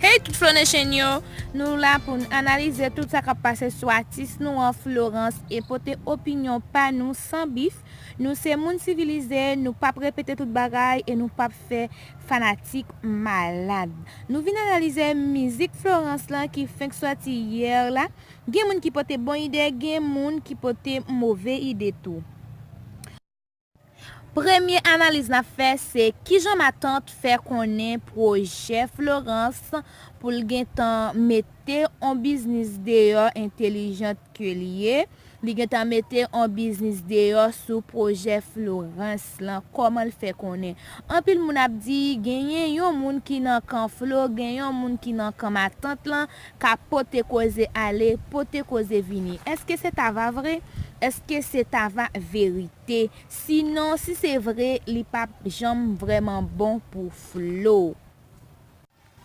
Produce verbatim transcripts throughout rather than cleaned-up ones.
Hey tout Flow Nation yo, nou la pou n analize tout sa k ap pase sou atis nou an Florence e pote opinyon pa nou san bif. Nou se moun sivilize, nou p ap repete tout bagay e nou p ap fè fanatik malad. Nou vin analize mizik Florence lan ki fenk sòti yè la. Gen moun ki pote bon ide, gen moun ki pote move ide tou. Premye analiz n ap fè se kijan matant fè konnen pwojè Florence pou l gentan mete on biznis deyò entelijant ke l ye. Li gentan mete on biznis deyò sou pwojè Florence lan. Kòman l fè konnen? Anpil moun ap di genyen yon moun ki nan kan Flo, gen yon moun ki nan kan matant lan k ap pote koze ale, pote koze vini. Èske se ta va vre? Èske se ta va verite? Sinon, si se vre, li p ap janm vrèman bon pou Flo.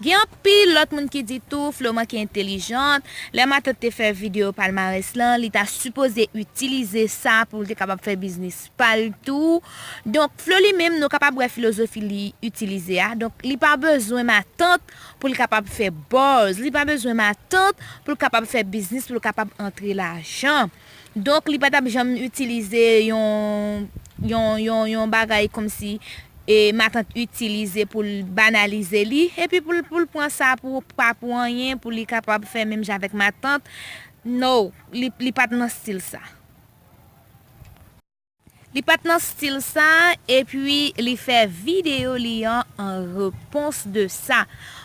Gen anpil lòt moun ki di tou Flo manke entelijant. Lè matant te fè videyo palmarès lan, li ta sipoze itilize sa pou l te kapab fè biznis pa l tou. Donk, Flo li menm, nou kapab wè filozofi li itilize a. Donk, li pa bezwen matant pou l kapab fè buzz. Li pa bezwen matant pou l kapab fè biznis, pou l kapab antre lajan. Donk, li pa t ap janm itilize yon, yon, yon, yon bagay kòmsi e matant itilize pou l banalize li, epi pou l, pou l pran sa pou, pa pou anyen, pou li kapab fè menm jan avèk matant. No, li, li pa t nan stil sa. Li pa t nan stil sa, epi li fè videyo li an an repons de sa.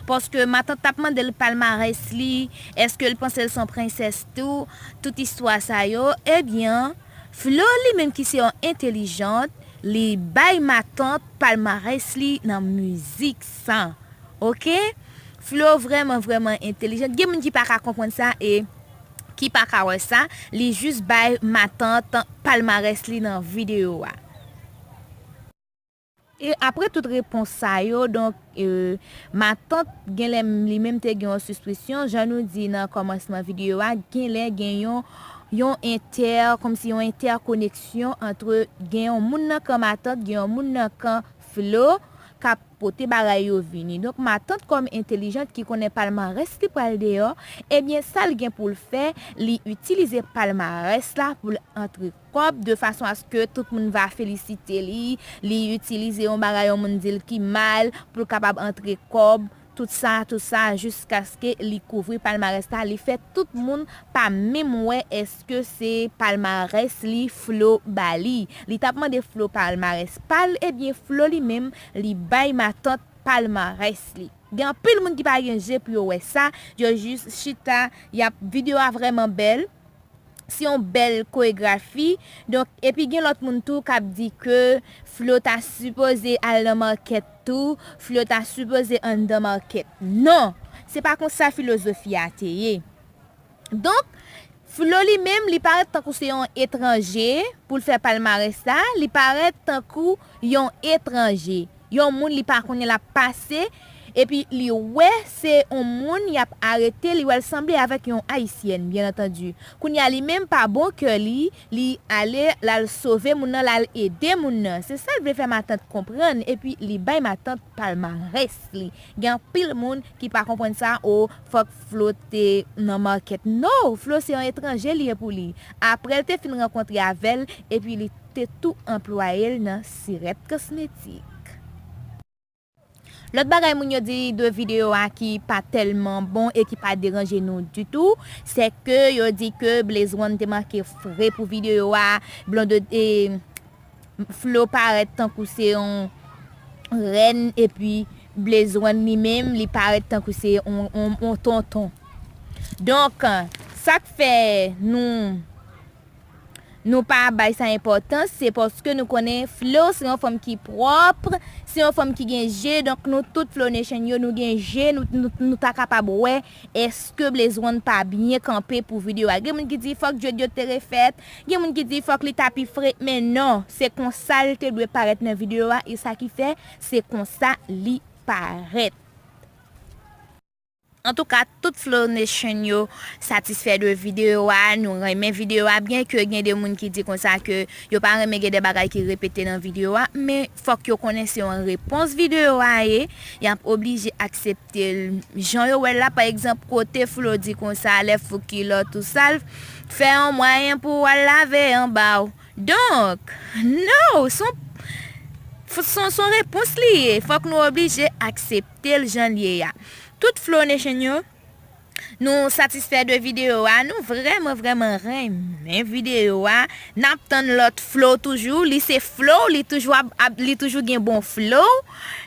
Paske matant t ap mande l palmarès li, èske l panse l se yon prensès tou, tout istwa sa yo. Ebyen, Flo li menm ki se yon entelijant, li bay matant palmarès li nan mizik sa. Oke? Flo vrèman, vrèman entelijant. Gen moun ki pa ka konprann sa e ki pa ka wè sa. Li jis bay matant palmarès li nan videyo a. E apre tout repons sa yo, donk, e, matant genlè li menm te gen yon sispisyon, jan nou di nan kòmansman videyo a, genlè gen yon, yon entè, kòmsi yon entèkoneksyon antre gen yon moun nan kan matant, gen yon moun nan kan Flo, k ap pote bagay yo vini. Donk, matant kòm entelijant ki konnen palmarès li pral deyò, ebyen, sa l gen pou l fè, li itilize palmarès la pou l antre kòb, de fason aske tout moun va felisite li, li itilize yon bagay, yon moun di l ki mal, pou l kapab antre kòb, tout sa, tout sa, jiskaske li kouvri palmarès la, li fè tout moun pa menm wè èske se palmarès li Flo ba li. Li t ap mande Flo palmarès pa l, ebyen Flo li menm, li bay matant palmarès li. Gen anpil moun ki pa gen je pou yo wè sa, yo jis chita, y ap, videyo a vrèman bèl. Se yon bèl koregrafi. Donk, epi gen lòt moun tou k ap di ke Flo ta sipoze al nan makèt tou, Flo ta sipoze anndan makèt. Non! Se pa konsa filozofi a te ye. Donk, Flo li menm, li parèt tankou se yon etranje pou l fè palmarès la, li parèt tankou yon etranje. Yon moun li pa konnen l ap pase, epi li wè se yon moun y ap arete, li wè l sanble avèk yon ayisyèn, byen antandi. Kounye a li menm pa bon kè li, li ale, l al sove moun nan, l al ede moun nan. Se sa l vle fè matant konprann, epi li bay matant palmarès li. Gen anpil moun ki pa konprann sa, o, fòk Flo te nan makèt. No, Flo se yon etranje li ye pou li. Apre l te fin rankontre avè l, epi li te tou anplwaye l nan Sirèt Kosmetik. Lòt bagay moun yo di de videyo a ki pa tèlman bon e ki pa deranje nou ditou, se ke yo di ke Blaze One te manke fre pou videyo a, Blonde, e, Flo parèt tankou se yon rèn, epi Blaze One li menm, li parèt tankou se yon, yon, yon tonton. Donk, sa k fè nou, nou pa bay sa enpòtans, se paske nou konnen Flo se yon fanm ki pwòp, se yon fanm ki gen je, donk nou tout Flow Nation yo, nou gen je, nou, nou, nou ta kapab wè èske Blaze One pa byen kanpe pou videyo a. Gen moun ki di fòk djòdjò te refèt, gen moun ki di fòk li ta pi fre, men non, se konsa l te dwe parèt nan videyo a, e sa ki fè, se konsa li parèt. Antouka, tout Flow Nation yo satisfè de videyo a, nou renmen videyo a, byen ke gen de moun ki di konsa ke yo pa renmen gen de bagay ki repete nan videyo a, men fòk yo konnen se yon repons videyo a ye, y ap oblije aksepte l jan yo wè l la. Pa egzanp, kote Flow di konsa, lè fou kilòt ou sal, fè yon mwayen pou w al lave anba w. Donk, no, son, son, son repons li ye. Fòk nou oblije aksepte l jan l ye a. Tout Flow Nation yo, nou satisfè de videyo a, nou vrèman, vrèman renmen videyo a. N ap tann lòt Flow toujou, li se Flow, li toujou ap, ap, li toujou gen bon Flow.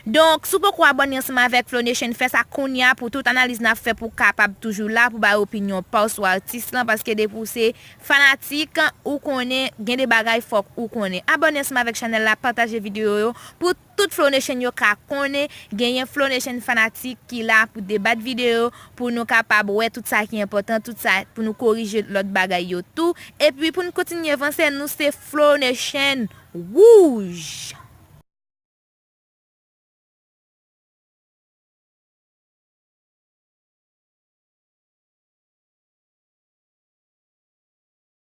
Donk, si w poko abòne ansanm avèk Flow Nation, fè sa kounye a pou tout analiz n ap fè pou w kapab toujou la pou bay opinyon pa w sou atis lan, paske depi w se fanatik, ou konnen, gen de bagay fòk ou konnen. Abòne ansanm avèk chanèl la, pataje videyo yo pou tout Flow Nation yo ka konnen genyen Flow Nation fanatik ki la pou debat videyo, pou nou kapab wè tout sa ki enpòtan, tout sa pou nou korije lòt bagay yo tou. Epi pou n kontinye vanse, nou se Flow Nation wouj!